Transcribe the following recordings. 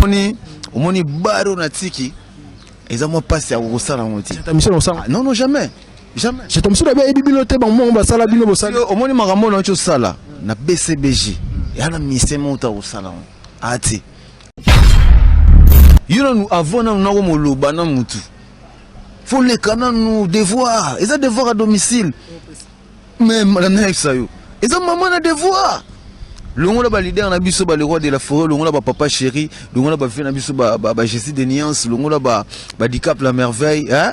Omoni, omoni baro na tiki eza mwa mpasi ya kokosala yango te. Ah, non non, jamais jamais. Cheta mission na yebi bino te, bango basala bino bosala. Omoni makambo na osala na BCBG ya na mission moko ta kosala yango ati yo nanu avant nanu nakomoloba na mutu fo leka nanu devoir, eza devoir à domicile. Mais nayebisa yo, eza mama na devoir. Longola baleader na biso, ba le roi de la forêt, longola bapapa chéri, longola bavie na biso, ba Jésus de nuance, longola badicap la merveille, hein?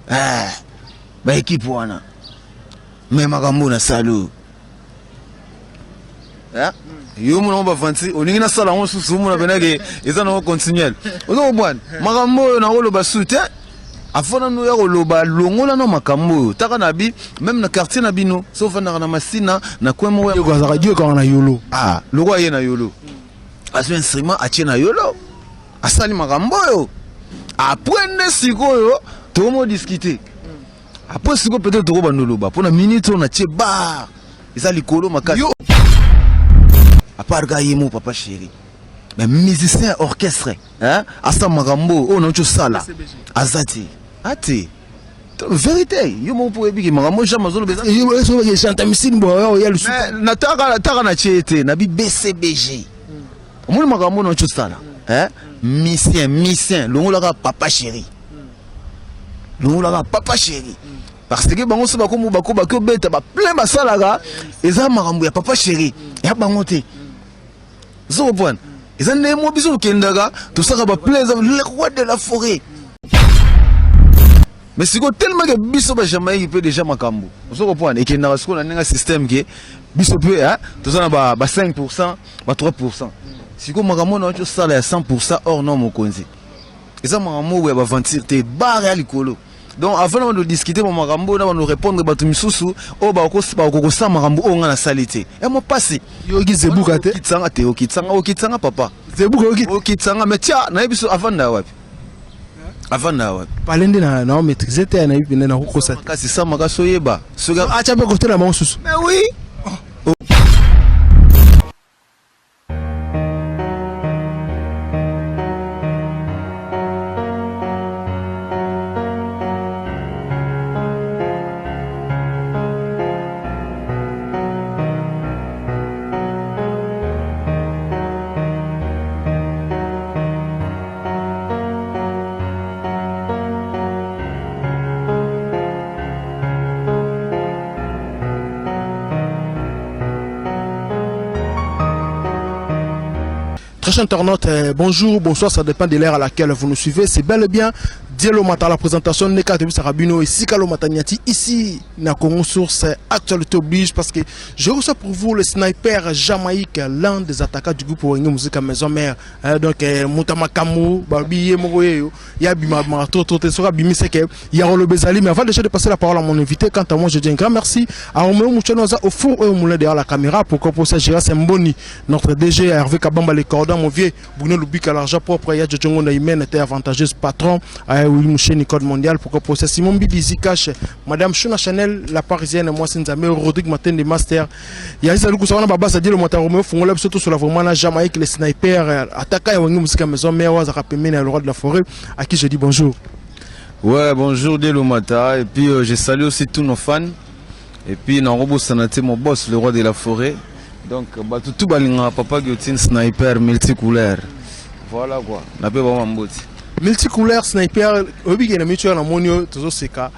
Eh, baéquipe wana. Mais makambo nasali oyo, yo omona ngo bavanti olingi nasala yango susu, omona penake eza nango continuel. Oza kobwana makambo oyo nakoloba su te. Avant nanu ya koloba, longola no makambo oyo taka na bi même na quartier na bino, so ofandaka na Masina na coin moko. Azalaka dio kaka na Yolo. Ah, lokwa ye na Yolo, azwi instrument, atie na Yolo, asali makambo oyo. Après nde sikoyo tokomodiscuter. Après sikoyo peut-être tokobanda oloba mpo na minute oyo natie bar eza likolo makasi. À part ka ye mo papa chéri, mais musicien ya orchestre, hein, asala makambo oyo nauti osala aza te. Ate vérité, yo moko mpo oyebiki makambo jambe azoloba. Chanta misini boya lisusu. Nataka na tie te na bi BCBG. Omoni makambo oyo nauti osala, musicien, musicien, longolaka papa chéri, longolaka papa chéri, parce que bango so bakomo bako baki obeta baplein basalaka, eza makambo ya papa chéri ya bango te. Ozo comprendre? Eza ndenge mo biso tokendaka, tosalaka baplein, eza le roi de la forêt. Mais sikoyo tellement ke biso bajamaïque mpe déjà makambo, ozo comprendre, ekendaka sikoyo na ndenge ya système ke biso mpe toza na ba 5, ba 3. Sikoyo makambo na osala ya 100 or non, mokonzi, eza makambo oyo ya baventure te, bare ya likolo. Donc avant na bando discuter ba makambo na bando répondre bato misusu oyo bakokosala makambo oyo nga nasali te, ya mo pasi. Yoki zebuka te. Okitsanga te, okitsanga, okitsanga papa. Zebuka yoki. Okitsanga, mais tia nayebi so avanda wapi, avanda wapi. Pale nde na maîtrise te, nayebi pene na kokosa. Kasi sa makasi oyeba soki atya mpe kote na bango susu. Mais oui. Très chers internautes, bonjour, bonsoir, ça dépend de l'heure à laquelle vous nous suivez. C'est bel et bien Dielo Mata, la présentation Neka de Sarabino et Sikalo Mataniati ici, na Congo Source, actualité oblige parce que je reçois pour vous le sniper Jamaïque, l'un des attaquants du groupe Wenge Musique à Maison Mère. Donc, Moutamakamu, Babi Moroyo, Yabi Marato, Sora Bimi Seke, Yarolo Bezali. Mais avant déjà de passer la parole à mon invité, quant à moi, je dis un grand merci à Romeo Mouchanoza au four et au moulin derrière la caméra. Pourquoi pour ça, Gérard Semboni, notre DG, Hervé Kabamba, les cordons, mon vieux, Bruno Lubika, l'argent propre, Yadjo Djongo Naïmen était avantageuse patron, Willy Mouché, Code mondial, pourquoi pour ça, Simon Bibi Zikash, Madame Shuna Chanel, la parisienne, moi, Sinzame, Rodrigue Matin, des masters, Yaris Aluku, Sawana Baba, ça dit le Mata Romeo, Fongola, surtout sur la vraiment la Jamaïque, les snipers, Ataka, Wenge Musica Maison Mère, Wazara Pemene, le roi de la forêt, à qui je dis bonjour. Ouais, bonjour Delo Mata. Et puis je salue aussi tous nos fans. Et puis Narobo Sanate, mon boss, le roi de la forêt. Donc, bah, tout tout balinga, papa Guillotine, sniper, multicouleur. Voilà quoi. Na pe ba mboti. Multicouleur, sniper, oyebi ke na mitu ya namoni oyo tozoseka,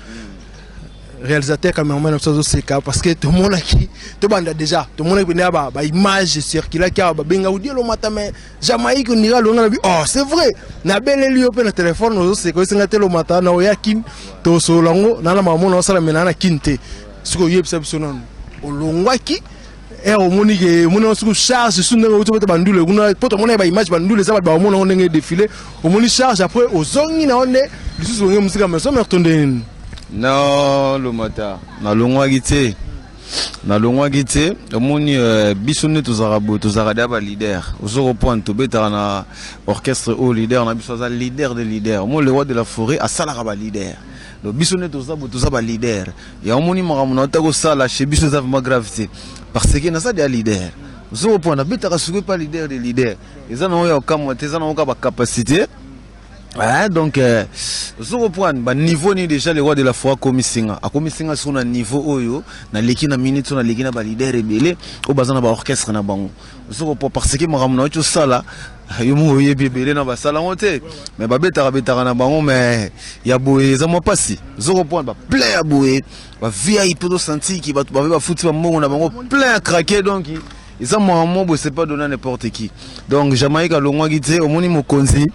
réalisateur, cameraman na biso azoseka parce que tomonaki, tobanda déjà, tomonaki pene ya baimage circulaki awa, babenga Dielo Mata, mais Jamaïque ondira alonga na bi. Oh, c'est vrai, nabeleli yo mpe na telefone, ozosenga, osenga te Lomata na oya Kine, tosolola yango na mama na osala me na na Kine te. Soki oyebisa biso nanu, olongwaki ere omoni ke omoni soki charge su ndenge outi obeta bandule kuna, mpo tomona baimage bandule eza bato baomona yango ndenge défilé, omoni charge, après ozongi na yo nde lisusu Wenge Musica Maison Mère to ndenge nini? Non, Lomata, nalongwaki te, nalongwaki te. Omoni, biso nde tozalaka boye, tozalaka deya baleader, ozo comprendre. Tobetaka na orchestre oyo leader na biso aza leader de leader. Omoni, le roi de la forêt asalaka baleader. Donc biso nde toza boye, toza baleader. Ya omoni makambo na ota kosala chez biso eza vraiment grave te parce que naza deya leader. Ozo comprendre, nabetaka sikoyo pa leader de leader. Eza na oyo ya kokamwa te, eza na oyo bacapacité. Ouais, donc ozo comprendre ba niveau ni déjà le roi de la forêt akomisi nga, akomisi nga sikoyo na niveau oyo naleki na minute oyo, naleki na baleader ebele oyo baza na baorchestre na bango. Ozo comprendre, parce que makambo na yo tosala, yo moko oyebi, ebele na basala yango te, mais babetaka betaka na bango, mais ya boye eza mwa mpasi. Ozo comprendre, baplein ya boye, ba VIP, tosantiki bato babe bafuti bambongo na bango plein à craquer. Donc eza makambo boye, c'est pas donné à n'importe qui. Donc Jamaïque alongwaki te, omoni mokonzi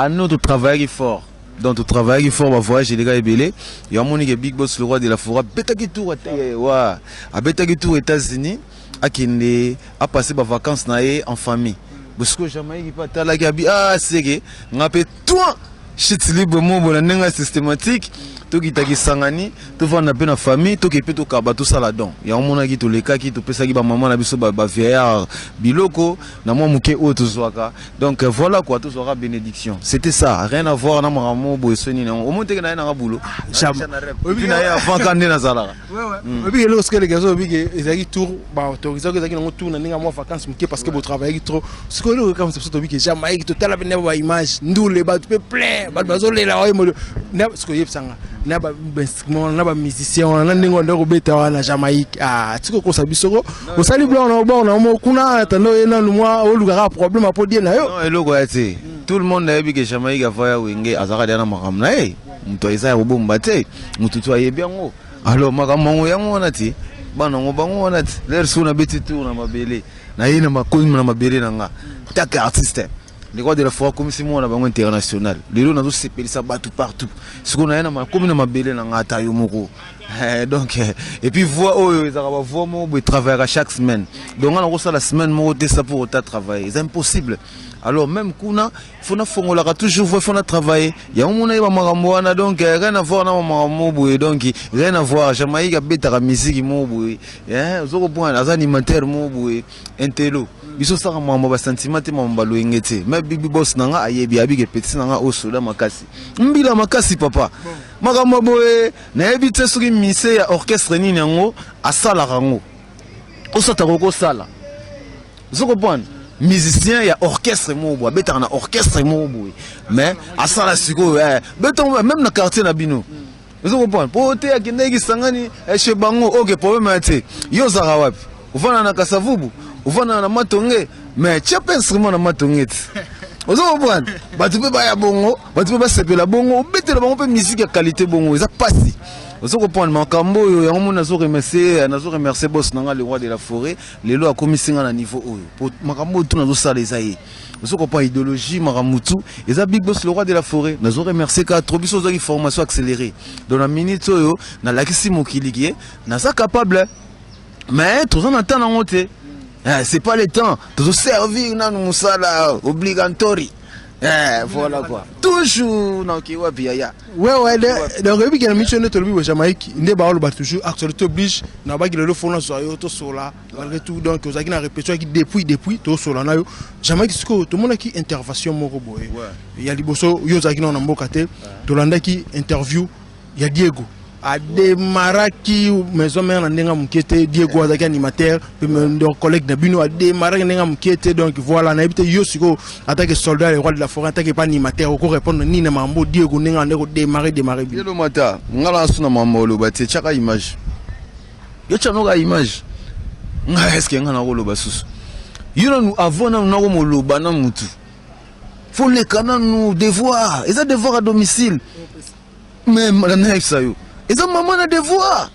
ano, totravaillaki fort. Donc totravaillaki fort, bavoyage eleka ebele. Yo amoni ke Big Boss le roi de la forêt abetaki tour, wa abetaki tour États-Unis, akende apasse bavacance na ye en famille. Bosiko Jamaïque mpe atalaki, abi ah seke nga mpe toi chute libre mo na ndenge ya systématique, tokitaki sangani, tovanda mpe na famille, toke mpe tokaba, tosala don. Yango monaki tolekaki, topesaki bamama na biso, bavieillard biloko na mwa moke oyo tozwaka. Donc voilà quoi, tozwaka bénédiction, c'était ça, rien à voir na makambo boye. So nini yango omoni teke na ye nanga bulo na ye avant ka nde nazalaka. Oyebi eloko soki eleka, oyebi ke ezalaki tour baautorisaki, ezalaki nango tour na ndenge ya mwa vacance moke, parce que botravaillaki trop. Sikoyo eloko kaka biso toyebi ke Jamaïque, totala mpe na baimage, ndule, bato mpe plein, bato bazolela. Oyo sikoyo oyebisanga na bainstrument na bamusicien wana na ndenge wanda kobeta wana Jamaïque, tika okosa biso ko osali biloko na obongo na mo kuna tando oye nanu mwa olukaka problème apo die na yo. Non, eloko ya te, tout le monde ayebi ke Jamaïque ava ya Wenge, azalaka deya na makambo na ye, moto eza ya kobomba te, motu to ayebi yango. Alors makambo yango, yango wana te, bana yango bango wana te. Lere soki nabeti tour na mabele naye na makomi na mabele na nga taka artiste, le roi de la forêt akomisi mwana bango international. Lelo nazosepelisa bato partout. Sikoyo naye na makomi na mabele na nga, ata yo moko. Donc et puis voix oyo ezalaka bavoix moko boye, travaillaka chaque semaine. Donc nga nakosala semaine moko te ça pour autant travailler, eza impossible. Alors même kuna faut nafongolaka toujours voix, faut na travailler. Yango mona yeba makambo wana. Donc rien à voir na makambo boye, donc rien à voir. Jamaïque abetaka musique moko boye, ozo comprendre, aza animateur moko boye intelo. Biso osaka makambo basentiment te, makambo baloyenge te. Mais Big Boss na nga ayebi, ayebike petit na nga oyo soda makasi, mbila makasi, papa. Makambo boye nayebi te soki mise ya orchestre nini yango asalaka yango, osataka okosala. Ozo comprendre, musicien ya orchestre moko boye abetaka na orchestre moko boye, mais asala sikoyo betongo même na quartier na bino. Ozo comprendre, po te akendaki sangani chez bango, ok, problème ya te. Yo ozalaka wapi? Ovanda na Kasavubu, ovanda na Matonge, mais tia mpe instrument na Matonge te. Ozo comprendre, bato mpe baya bongo, bato mpe basepela bongo, obetela bango mpe musique ya qualité bongo, eza pasi. Ozo comprendre makambo oyo, yango moni nazo remercier boss na nga le roi de la forêt. Lelo akomisi nga na niveau oyo po makambo oyo tu nazosala eza ye. Ozo comprendre, idéologie, makambo tu eza Big Boss le roi de la forêt. Nazo remercier kaka trop. Biso ozwaki formation accélérée, donc na minute oyo nalakisi mokili kie naza capable, mais toza na temps nango te. C'est pas le temps, tozoservir nanu mosala obligatoire. Voilà quoi, toujours naoki wapi yaya. Ouais, donc oyebi ke na miso nde tolobi boye, Jamaïque nde baoloba toujours, actualité oblige. Na baki lelo fo nazwa yo tosola malgré tout. Donc ozalaki na répétition yaki depuis tosola na yo Jamaïque. Sikoyo tomonaki intervention moko boye ya liboso, yo ozalaki nao na mboka te, tolandaki interview ya Diego, ademaraki Maison Mère na ndenge ya moke te. Diego azalaki animateur mpe donc collègue na bino, ademaraki ndenge ya moke te. Donc voilà, nayebi te, yo sikoyo atake soldat, le roi de la forêt, atake pa animateur, oko répondre nini na makambo Diego ndenge ande kodémarrer démarrer bino? Yelo mata nga na so na mambo oloba te, tiaka image, yo tianoka image nga. Est-ce nga nakoloba susu? Yo nanu avant nanu nakomoloba na mutu, faut leka nanu devoir, eza devoir à domicile. Mais nayebisa yo, eza mama na devoir.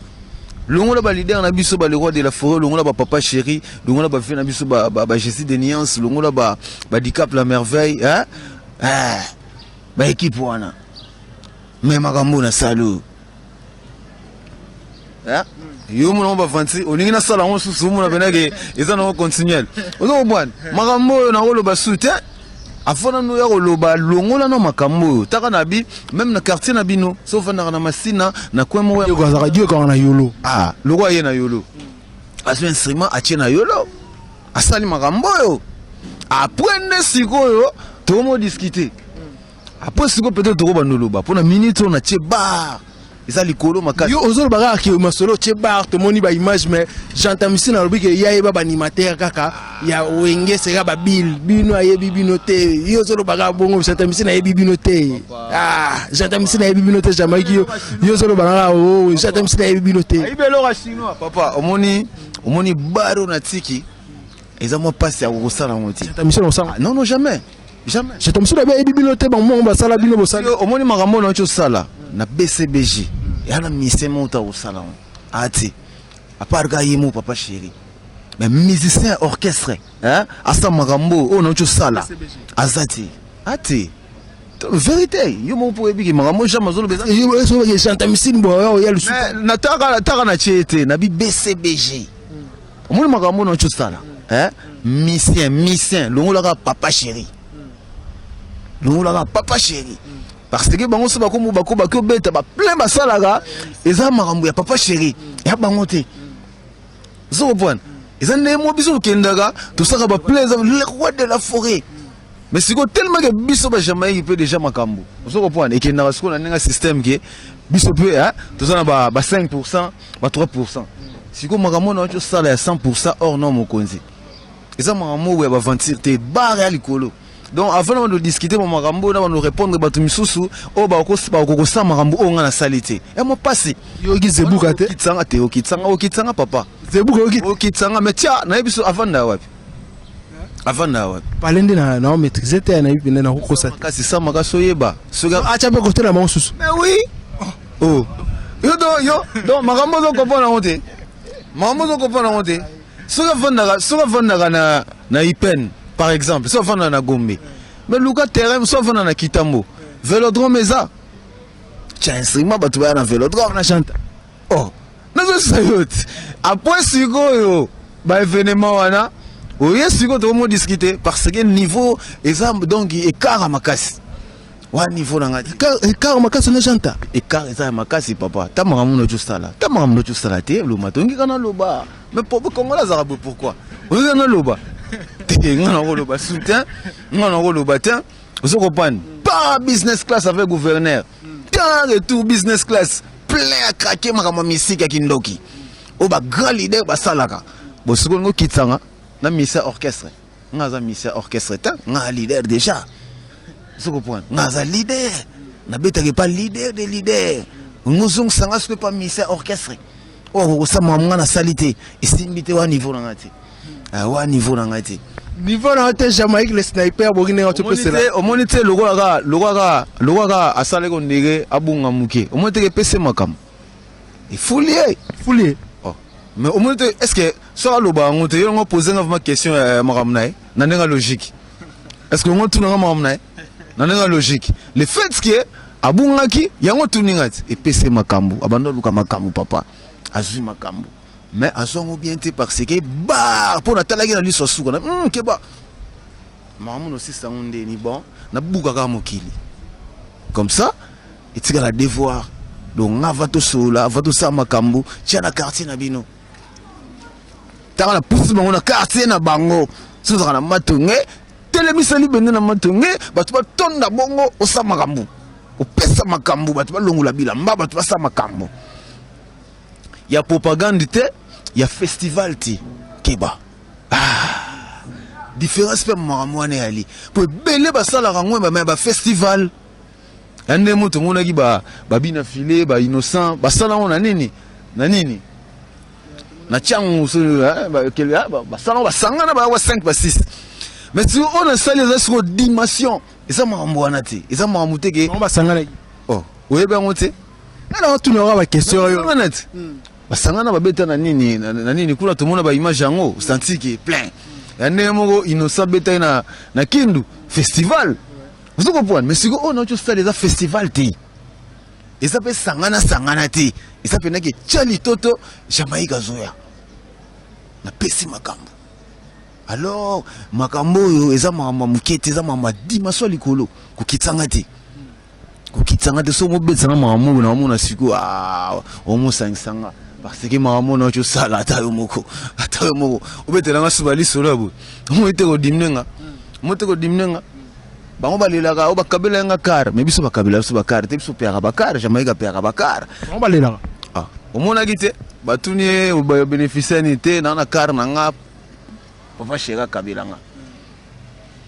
Longola baleader na biso, ba le roi de la forêt, longola bapapa chéri, longola bavie na biso, ba Jésus de nuance, longola badicap la merveille, hein? Eh, baéquipe wana. Mais makambo nasali oyo, yo mona ngo bavanti, olingi nasala yango susu, omona penake eza nango continuel. Oza kobwana makambo oyo nakoloba su te. Afo nanu ya koloba, longola no makambo oyo taka na bi même na quartier na bino, so ofandaka na Masina na coin moko. Diego azalaka, Diego kaka na Yolo. Ah, lokwa ye na Yolo, azwi instrument, atie na Yolo, asali makambo oyo. Après nde sikoyo tokomo discuter. Après sikoyo peut-être tokobanda oloba mpo na minute oyo natie bar. Eza likolo makasi. Yo ozoloba kaka ke masolo otie bar, tomoni ba image, mais Gentamicine alobi ke ye ayeba ba animateur kaka ya Wenge seka ba bill bino, ayebi bino te. Yo ozoloba kaka bongo, Gentamicine ayebi bino te. Ah, Gentamicine ayebi bino te. Jamaïque, yo ozoloba kaka o Gentamicine ayebi bino te. Ayebi eloko ya chinois, papa. Omoni bar oyo natiki, eza mwa mpasi ya kokosala yango te. Gentamicine osala? Ah, non, non, jamais, jamais. Gentamicine ayebi bino te, bango basala bino bosala. Yo, omoni makambo oyo nauti osala na BCBG, eya na mise moko ta kosala yango ati à part ka ye mo papa chéri, mais musicien ya orchestre, hein, asala makambo oyo nauti osala aza te, ati vérité. Yo moko mpo oyebiki makambo jamais azoloba eza. Gentamicine boya oya lisusu. Mais nataka na tie te na bi BCBG. Omoni makambo oyo nauti osala, hein? Musicien longolaka papa chéri, longolaka papa chéri, parce que bango so bakomo bako baki obeta baplein basalaka, eza makambo ya papa chéri ya bango te. Ozo comprendre? Eza ndenge mo biso tokendaka, tosalaka baplein, eza le roi de la forêt. Mais sikoyo, tellement ke biso bajamaïque mpe déjà makambo, ozo comprendre, ekendaka sikoyo na ndenge ya système ke biso mpe, hein, toza na ba 5, ba 3. Sikoyo makambo oyo nauti osala ya 100 or non, mokonzi, eza makambo oyo ya baventure te, bar ya likolo. Donc avant na bando discuter ba makambo oyo, na bando répondre bato misusu oyo bakokosala makambo oyo nga nasali te, ya mo pasi. Yoki zebuka te. Okitsanga te, okitsanga, okitsanga, papa. Zebuka yoki. Okitsanga, mais tia nayebi so avanda wapi, avanda wapi. Pale nde na maîtrise te, nayebi nde nakokosa te. Makasi sa makasi, oyeba soki atya mpe kote na bango susu. Mais oui, oh, yo do yo donc makambo ozo comprendre yango te, makambo ozo comprendre yango te. Soki avandaka na Ipen par exemple, soki avandaka na Gombe, mais luka terrain. Soki avandaka na Kitambo, vélodrome eza, tia instrument, bato baya na vélodrome. Na chanta. Oh, nazosisa yo te. Après sikoyo baévénement wana oye sikoyo tokomo discuter, parce que niveau eza donc écart ya makasi wa niveau na ngai te. Écart makasi na chanta. Écart eza ya makasi, papa. Ta makambo noti osala, ta makambo noti osala te. Loma tongi kaka naloba, mais po kongola azalaka boye. Pourquoi ozoki naloba te? Nga nakoloba soutien, nga nakoloba te. Ozo comprendre pas? Business class avec gouverneur, tant retour business class, plein à craquer. Makambo ya misiki ya kindoki oyo bagrand leader basalaka bo sikoyo olingi okitsanga na misia orchestre. Nga aza misia orchestre te, nga leader déjà. Ozo comprendre? Nga aza leader, nabetaka epa leader de leader. Ngozongisanga soki epa misia orchestre oyo akokosama, nga nasali te, esimbi te. Wa niveau na nga te. Ah, wa niveau na ngai te. Niveau na yo te. Jamaïque le sniper, boki ndenge topesela. Omoni te, lokolaka asalaki ondenge abunga moke, omoni te ke epesi makambo efuli ye. Fuli. Oh. Mais omoni te, est ce que soki aloba yango te, yo yango pose nga vraiment question ya makambo na ye na ndenge ya logique? Est ce que yango tunanga makambo na ye na ndenge ya logique? Le fait que abungaki yango, tuninga ti epesi ye makambo, abanda oluka makambo, papa azwi makambo, mais azwi yango bien te, parce que bar mpo natalaki na liso ya suka na keba makambo nosisa yango ndeni. Bon, nabuka kaka mokili comme ça, etikala devoir. Donc nga va tosolola, va tosala makambo, tia na quartier na bino. Taka na pusi bango na quartier na bango, so ozalaka na Matonge, telemisa libende na Matonge, bato batonda bongo, osala makambo, opesa makambo, bato balongola bilamba, bato basala makambo ya propagande te, ya festival te. Keba, ah, différence mpe makambo wana eyali po ebele basalaka yango ya bafestival ya nde moto omonaki babina file bainnocent basala yango na nini, na nini, na tiango basala yango, basangana baya 5 ba 6. Mais sikoyo oyo nasali eza sikoyo dimension, eza makambo wana te, eza makambo te ke bango basanganaki. Oh, oyebi yango te? Nga na otunaka baquestion oyo. Basangana te, basangana, babeta na nini, na nini kuna, tomona baimage yango, senti ke plein ya ndenge moko innocent betaki na Kindu festival. Ozo comprendre? Mais sikoyo oyo nauti osala eza festival te, eza mpe sangana sangana te, eza mpenaki tia litoto. Jamaïque azoya, napesi makambo. Alors makambo oyo eza makambo ya moke te, eza makambo ya dimension ya likolo. Kokitsanga te, kokitsanga te. So mobetisa makambo oyo naomona sikoyo omosangisanga, parce que makambo oyo nauti osala, ata yo moko, ata yo moko obetelanga suba lisolo ya boye, omoi te kodimine nga, omoi te kodimine nga. Bango balelaka o bakabela nga car, mais biso bakabela biso bakar te, biso peyaka bakar, Jamaïque apeyaka bakar. Bango balelaka. Ah, omonaki te batuni ye obénéficier nini te na na car na nga papa chéri akabela nga.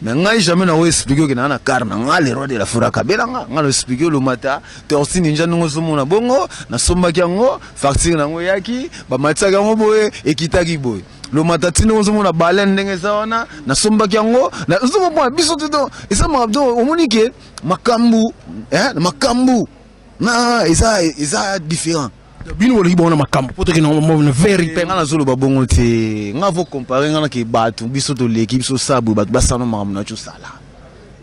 Mais ngai jamais na expliquer que na na car na nga le roi de la forêt akabela nga. Nga na expliquer lomata tortue ninja ndongo ozomona bongo nasombaki yango facture nango eyaki bamatisaki yango boye ekitaki boye. Lomata ti ndenge ozomona baleine ndenge eza wana nasombaki yango ozomona biso te donc eza makambo omoni ke makambo makambo na eza eza différent. Bino boloki bongo na makambo po tokende na vérité. Nga nazoloba bongo te, nga vo comparer nga na ke bato biso toleki biso sabu bato basala makambo na tosala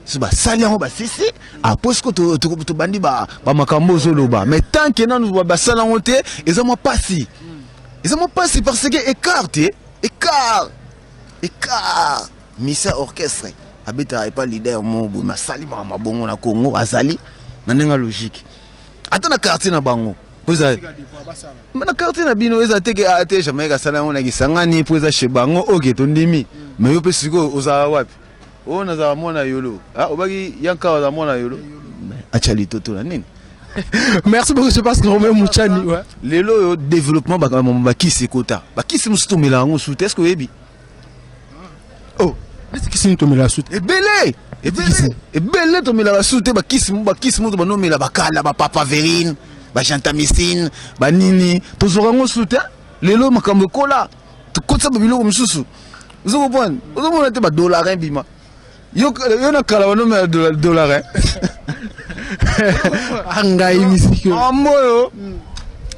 so basali yango basisi apres siko tobandi bamakambo ozoloba, mais tant que nanu basala yango te eza mwa pasi, eza mwa pasi parce que écart te, écart écart misa orchestre abetaka epa leader mo boye masali makambo bongo na Congo azali na ndenge logique ata na quartier na bango po eza na quartier na bino eza te ke a te Jamaïque asala yango na Kisangani po eza chez bango oke tondimi. Mais yo mpe sikoyo ozala wapi? Oyo nazala mwana yolo, obaki yanka ozala mwana yolo atya litoto na nini. Merci beaucoup, je pense que Romain Mouchani, ouais. Lelo oyo développement bakisi ekota bakisi mosusu tomela yango su te, est ce que oyebi? Oh, neti kisi nini tomelaka su te? Ebele ebele ebele tomelaka su te. Bakisi bakisi moto banomela bakala bapapaverine, bagentamicine, banini, tozwaka yango su te. Lelo makambo ekola tokotisa babiloko mosusu, ozo comprendre, ozomona te badolarin bima yo yo na kala banomela dolarin. Ngai misiki. Makambo oyo,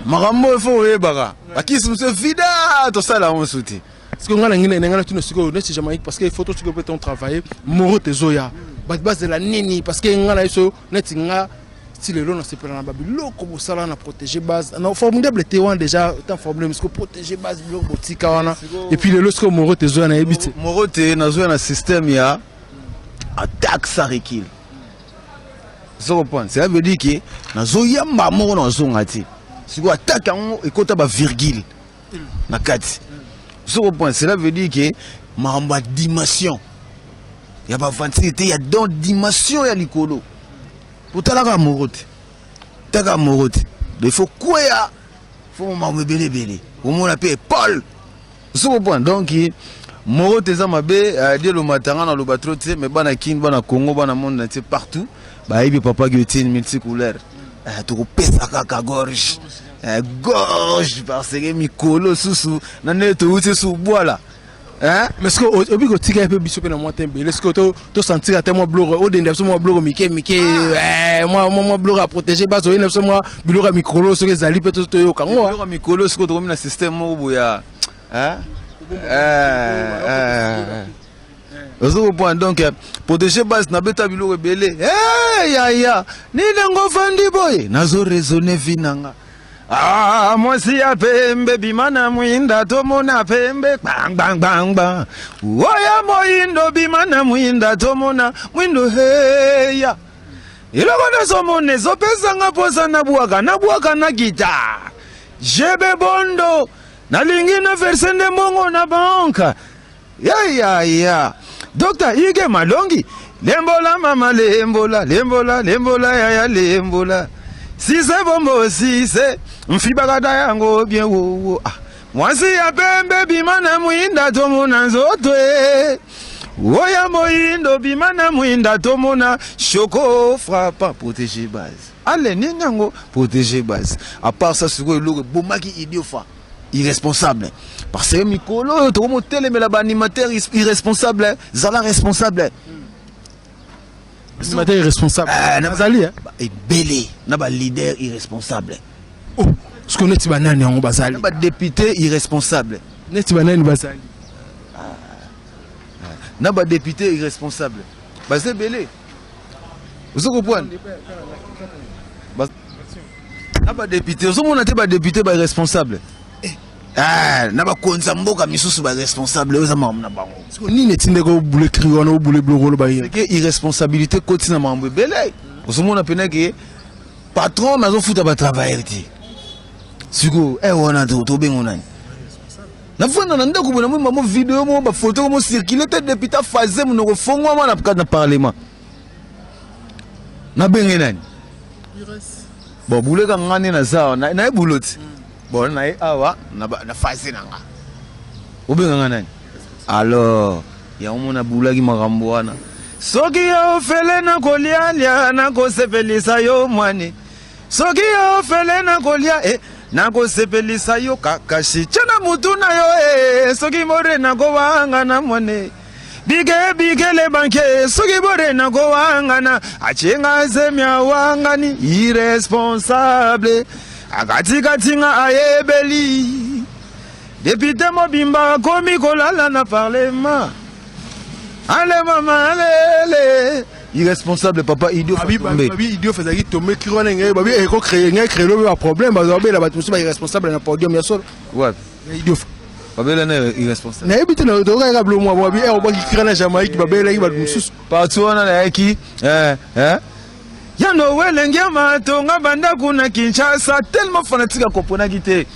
makambo oyo fo oyebaka bakisi mosusu vida tosala yango mosusu te. Parce que nga na ngai na tuna sikoyo neti Jamaïque, parce que il faut sikoyo mpe ton travailler moro tezoya bato bazela nini, parce que nga na biso neti nga ti lelo nasepela na babiloko bosala na protéger base na formidable te wana déjà tant formidable siko protéger base biloko botika wana et puis lelo sikoyo moro tezoya nayebi te. Moro te nazoya na système ya attaque sans recul, ozo comprendre? Cela veut dire que nazoyamba moko nazonga te. Sikoyo attaque yango ekota bavirgule na kati, ozo comprendre? Cela veut dire que makambo ya dimension ya baventure te, ya don dimension ya likolo otalaka moko te, taka moko te. Donc il faut kweya, faut makambo ebele ebele omona mpe paul, ozo comprendre? Donc moko te eza mabe die lomata nga naloba trop te, mais bana Kini, bana Congo, bana monde entier, partout bayebi papa Guillotine multicouleur. Tokopesa kaka gorge gorge parce que mikolo susu na ndenge touti su bwala. Mais ce que obi kotika mpe biso mpe na mwa te ebele ce que tosentir ate mwa biloko odenda biso mwa biloko mike mike, mwa biloko ya protéger base oyenda biso mwa biloko ya mikolo soki ezali mpe toyoka ngo. Biloko ya mikolo sikoyo tokomi na système moko boya ozo comprendre? Donc protéger base nabeta biloko ebele yaya nini yango ofandi boye nazo raisonner vi nanga. Ah, mwasi ya pembe bima na mwinda tomona pembe gbangbangba, oya moyindo bima na mwinda tomona mwindo heya eloko nazomona ezopesanga mposa nabwaka nabwaka na gita jebe bondo nalingi na verse nde mbongo na banque yayaya Dr Ige Malongi lembola mama lembola lembola lembola yaya lembola sise bombo sise mfibakata yango bien wowo. Ah. Mwasi ya pembe bima na mwinda tomona nzoto e oya moyindo bima na mwinda tomona choco frappant protéger base ale nini yango protéger base. À part ça sikoyo eloko ebomaki idiofa irresponsable, parce que mikolo oyo tokomotelemela baanimateur irresponsable, zala responsable. Animateur irresponsable azali? Ebele na baleader irresponsable. Oh, parce que neti banani yango bazali? Na badéputé irresponsable. Neti banani bazali? Na badéputé irresponsable baza ebele, ozo comprendre? Na badéputé ozomona te badéputé bairresponsable, na bakonzi ya mboka misusu baresponsable oyo eza makambo na bango. Nini etindeka obule cri wana obule biloko oloba ye? Ke irresponsabilité koti na makambo ebele. Ozomona pena ke patron nazofuta batravailleur te sikoyo e wana tobengo nani? Nafanda na ndako boye namoni mamo video mo bafoto mo circule te, député afaze monoko fongwama na kati na parlement. Nabenge nani? Bon, buleka nga nde naza awa, naye bulo ti. Bon, naye awa na phase na nga. Obenga nga nani? Alors, yango mona bulaki makambo wana. Soki yo ofele na kolialia, nakosepelisa yo mwani. Soki yo ofele na kolia, eh, nakosepelisa yo kakashi. Tia na mutu na yo, eh, soki more nakowanga na mwane. Bike bike le banke, soki bore nakowangana. Achenga zemia wangani, irresponsable. Akatikati nga ayebeli. Député mobimba akomi kolala na parlement. Ale mama alele. Irresponsable papa idiot. Babi babi idiot fezaki tombe kiro wana ngai babi eko créer ngai créer lobi ba problème bazo babela bato mosusu ba irresponsable na podium ya solo. Wapi? Ya idiot. Babela na irresponsable. Nayebi te na toka kaka bilo mwa babi eh obaki kira na Jamaïque babelaki bato mosusu. Partout wana nayaki eh eh ya Noël ngiama tonga bandako na Kinshasa tellement fanatique akomponaki te.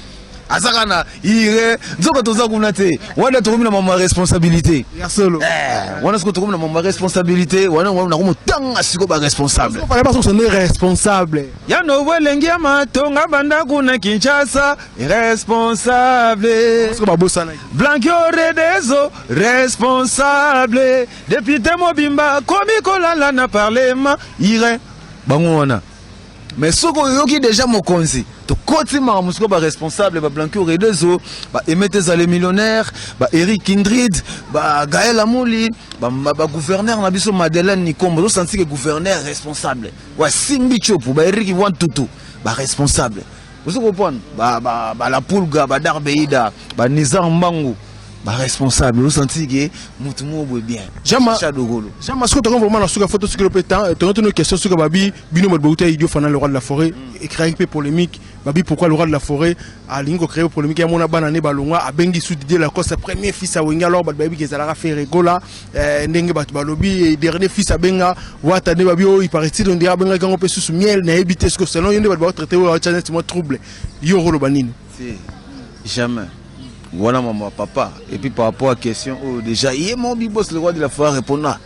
Azaka na ire nzoka toza kuna te wana tokomi na mama responsabilité ya solo eh, wana sikoyo tokomi na mama responsabilité wana nakomotanga sikoyo ba responsable fallait pas sonner responsable ya Noël ngiama tonga bandako na Kinshasa responsable parce que babosanaki Blanco Redezo responsable député mobimba komi kolala na parlement ire bango wana. Mais soki oyoki déjà mokonzi tokoti makambo sikoyo ba responsable ba Blanco Redezo ba Aimé Tezale millionnaire ba Eric Kindrid ba Gaël Amuli ba, ba gouverneur na biso Madeleine Nikombo ozosanti ke gouverneur responsable wa Simbi Chopu ba Eric Wantutu ba responsable ozo comprendre ba ba, ba la Pulga ba Darbeida ba Nizar Mbangu ba responsable osanti ke mutu moko boye bien Jama Chadogolo Jama soki tokomi vraiment na suka photo soki mpe temps tokomi tino question soki babi bino bato bauta idiot fana le roi de la forêt ecréaki mpe polémique. Babi pourquoi le roi de la forêt alingi kocréer polémique ya mona bana ne balongwa abengi su Didier Lacoste premier fils ya Wenge? Alors bato bayebi ke ezalaka Ferre Gola ndenge bato balobi dernier fils abenga Wata nde babi oyo il paraît-il on dirait abengaki yango mpe susu miel. Nayebi te soki selon yo nde bato baotraite oyo aotya neti mwa trouble, yo okoloba nini? Si, jamais wana mama papa. Et puis par rapport à question oyo déjà ye moko bibos le roi de la forêt répondra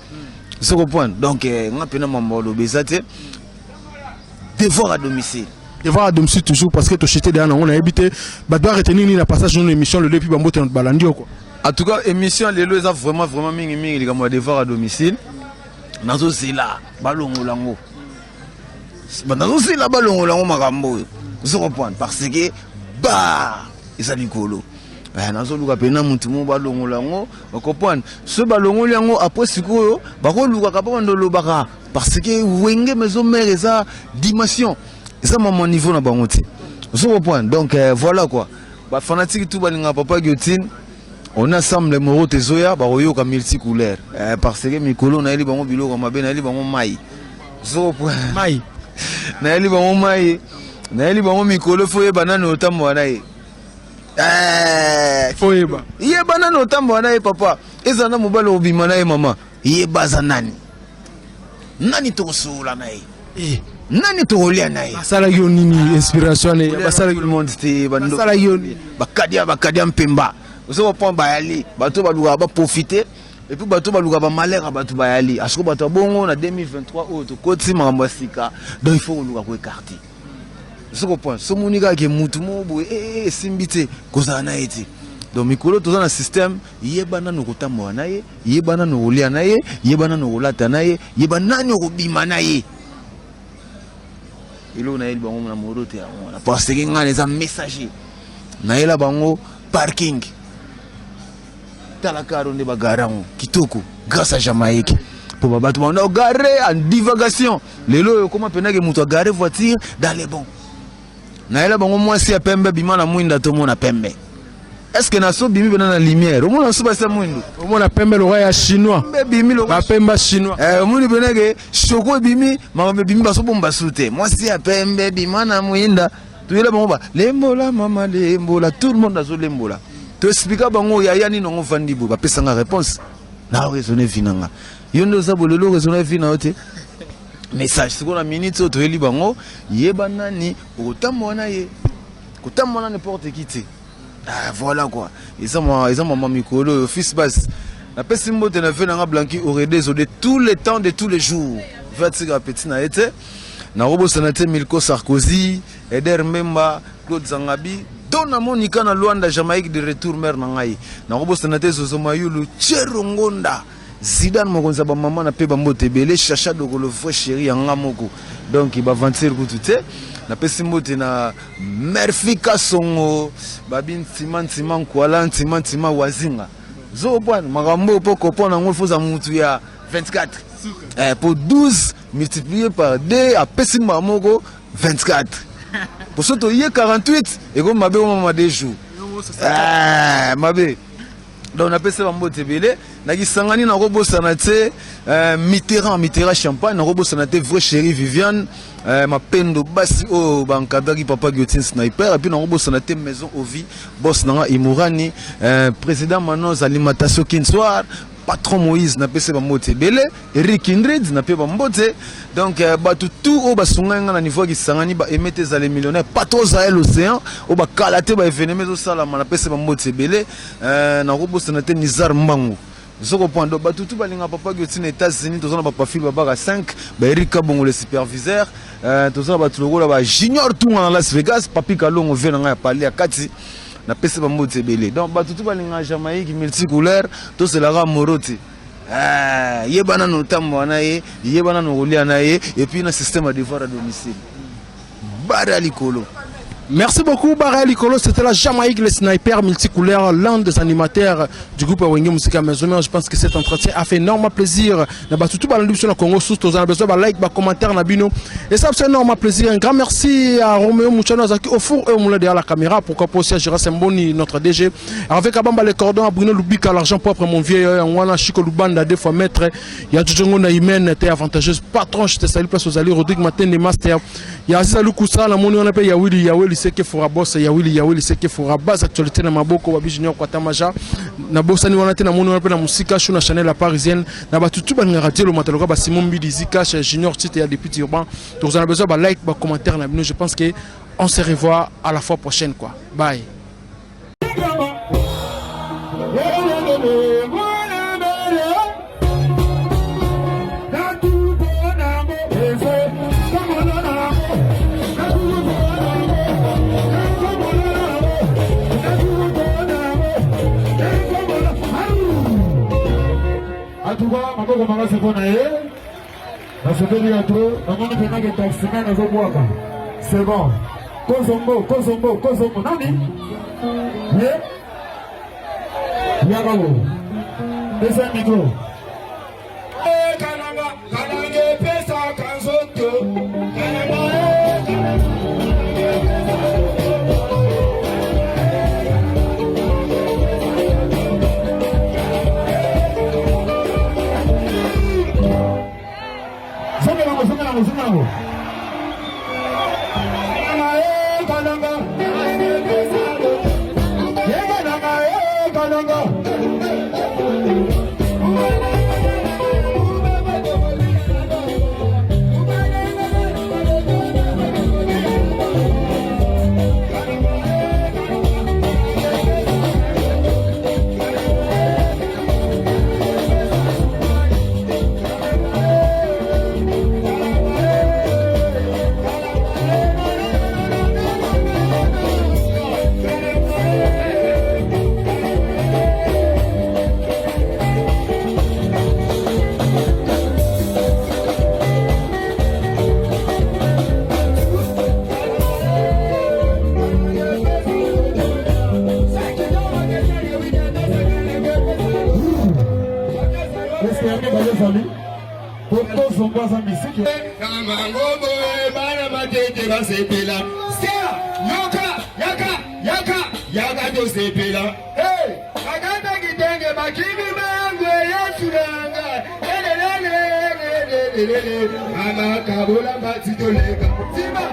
se comprendre. Donc nga mpena mama olobi eza te devoir à domicile. Devoir à domicile toujours, parce que tochete deya nango. Nayebi te bato baretenir nini na passage nono émission lelo, et puis bambote na balandi yo quoi. En tout cas, émission lelo eza vraiment vraiment mingi mingi likambo ya devoir à domicile. Nazozela balongola yango, nazozela balongola yango makambo oyo, ozo comprendre, parce que ba eza likolo. Nazoluka mpena motu mo balongola yango, ocomprendre. So balongoli yango, après sikoyo bakolukaka mpo bando olobaka, parce que Wenge Maison Mère eza dimension, eza mama niveau na bango te, ozo comprendre. Donc voilà quoi, bafanatike tout balingaka papa Guillotine, on est ensemble. Moro tezoya bakoyoka multicouleur parce que mikolo nayeli bango biloko mabe, nayeli bango mai, ozo comprendre. Mai. Nayeli bango mai, nayeli bango mikolo fo yeba nani otambola na ye. Fo yeba. Yeba nani otambola na ye papa, ezala na mobali obima na ye mama, yeba aza nani, nani tokosolola na ye, nani tokolia na ye. Basalaki yo nini? Inspiration ne basalaki? Tout le monde te. Basalaki yo nini? Bakadia bakadia mpemba, ozo comprendre. Bayali bato balukaka baprofite, et puis bato balukaka bamalheur ya bato bayali asiko bato ya bongo. Na 2023 oyo tokoti makambo ya sika, donc il faut koluka koécarter, ozo comprendre. So moni kaka ke mutu moko boye esimbi te, kozala na ye te. Donc mikolo toza na système yeba nanu kotambola na ye, yeba nanu kolia na ye, yeba nanu kolata na ye, yeba nani okobima na ye. Eloko nayeli bango na moro te yango wana, parce que ngai eza messager, nayela bango parking. Tala karo nde bagare yango kitoko grâce à Jamaïque, mpo bato banda ogare en divagation. Lelo oyo okoma mpenake moto agare voiture dans les bons. Nayela bango mwasi ya pembe bima na mwinda, tomona pembe. Est ce que na so bimi mpena na lumière, omona so basi ya mwindu? Omona pembe lokola ya chinois. Pembe ebimi lokola bapemba chinois. Omoni penake shoko ebimi, makambo ebimi, bazobomba su te. Mwasi ya pembe bima na mwinda, toyela bango ba lembola mama lembola, tout le monde azolembola. Toexplika bango yaya nini yango vandi boye, bapesanga réponse na raisonne vi na nga. Yo nde oza bolelo, raisonne vi na yo te. Message sikoyo na minute oyo toyeli bango: yeba nani okotambola na ye, kotambola na n'importe qui te. Ah, voilà quoi, eza mama mikolo oyo fils bas. Napesi mbote na ve nanga Blanki Oredezo de tous les temps, de tous les jours. Ve atikaka petit na ye te. Nakobosana te Milko Sarkozy, Eder Mbemba, Claude Zangabi, Dona Monica na Luanda, Jamaïque de retour mère na ngai. Nakobosana te Zozo Mayulu, Chero Ngonda, Zidane mokonzi ya bamama na mpe bambote ebele, Chacha Dokolo vrai chéri ya nga moko. Donc baventure kutu te. Napesi mbote na Murphy Kasongo, babi Ntima Ntima Nkwala, Ntima Ntima Wazinga. Zobwana makambo mpo kopona yango faut za mutu ya 24. Eh, po 12 multiplié par 2 apesi mbala moko 24. Po so toye 48 ekomi mabe omama 2 jours. Eh, mabe. Donc napesi bambote ebele na Kisangani, nakobosana te Mitterrand, Mitterrand Champagne, nakobosana te vrai chéri Viviane, Mapendo basi oyo bankadraki papa Guillotine Sniper, et puis nakobosana te Maison Ovi, boss nanga Imurani, président Manos Alimentation Kinsoir, patron Moïse, napesi bambote ebele, Eric Kindred nape bambote. Donc bato tout oyo basungai nga na niveau ya Kisangani, baeme te ezala millionnaire patron Zael Océan oyo bakala te baévénement ezosalama, napesi bambote ebele. Nakobosana te Nizar Mbangu zokopoint. Donc bato tu balinga papa Guillotine, États-Unis toza na bapafile babaka 5, baErik Kabongo le superviseur, toza na bato lokola ba Junior Tunga na Las Vegas, Papi Kalongo ve na ngai ya pale ya kati, napesi bambote ebele. Donc bato tu balinga Jamaïque multicouleur, tozelaka moro te. Yeba nano otambola na ye, yeba nano kolia na ye, et puis na système ya devoir à domicile, bare ya likolo. Merci beaucoup, Barra Licolo. C'était la Jamaïque, le sniper multicouleur, l'un des animateurs du groupe Wenge Musica Maison Mère. Je pense que cet entretien a fait énormément plaisir. Na batutu balandi biso na Congo Source, toza besoin ba like, ba commentaire na bino. Et ça fait énormément plaisir. Un grand merci à Roméo Mouchano Azaki au four et au moulin derrière la caméra. Pourquoi pas aussi à Gérard Semboni, notre DG. Avec Abamba les cordons, à Bruno Lubika, l'argent propre, mon vieux, Wana Chico Lubanda, deux fois maître. Il y a Djongo Naïmen, t'es avantageuse. Patron, je te salue, place aux alliés, Rodrigue Matende, Master. Il y a Aziz Alukusa, la moni on appelle Yawili, Yawili, Seke Fora Boss, Yawili, Yawili, Seke Fora Base, actualité na maboko, Babi Junior Kwatamaja. Na bosani wana te, na moni wana pe na musika shu na Chanel la Parisienne, na batutu balingaka Dielo Mataloka, ba Simon Mbidi, Zika, Junior Tite ya député urbain. Donc vous en avez besoin, ba like, ba commentaire na bino. Je pense que on se revoit à la fois prochaine, quoi. Bye. Atuka maboko makasi mpo na ye, nasepeli ya trop, namoni mpenake taximan azobwaka, c'est bon. Kozongo, kozongo, kozongo nani ye yaka bo pesa micro. Kalanga, kalanga epesaka nzoto, kalanga. Zongelango, zongelango, zongelango. Kalanga, e kalanga, e kalanga, e kalanga. Mangobo bana matete basepela sia yoka yaka yaka yaka tosepela bakata kitenge bakimi bangwe Yesu nanga lelelelelelelele mama kabola matitoleka tima.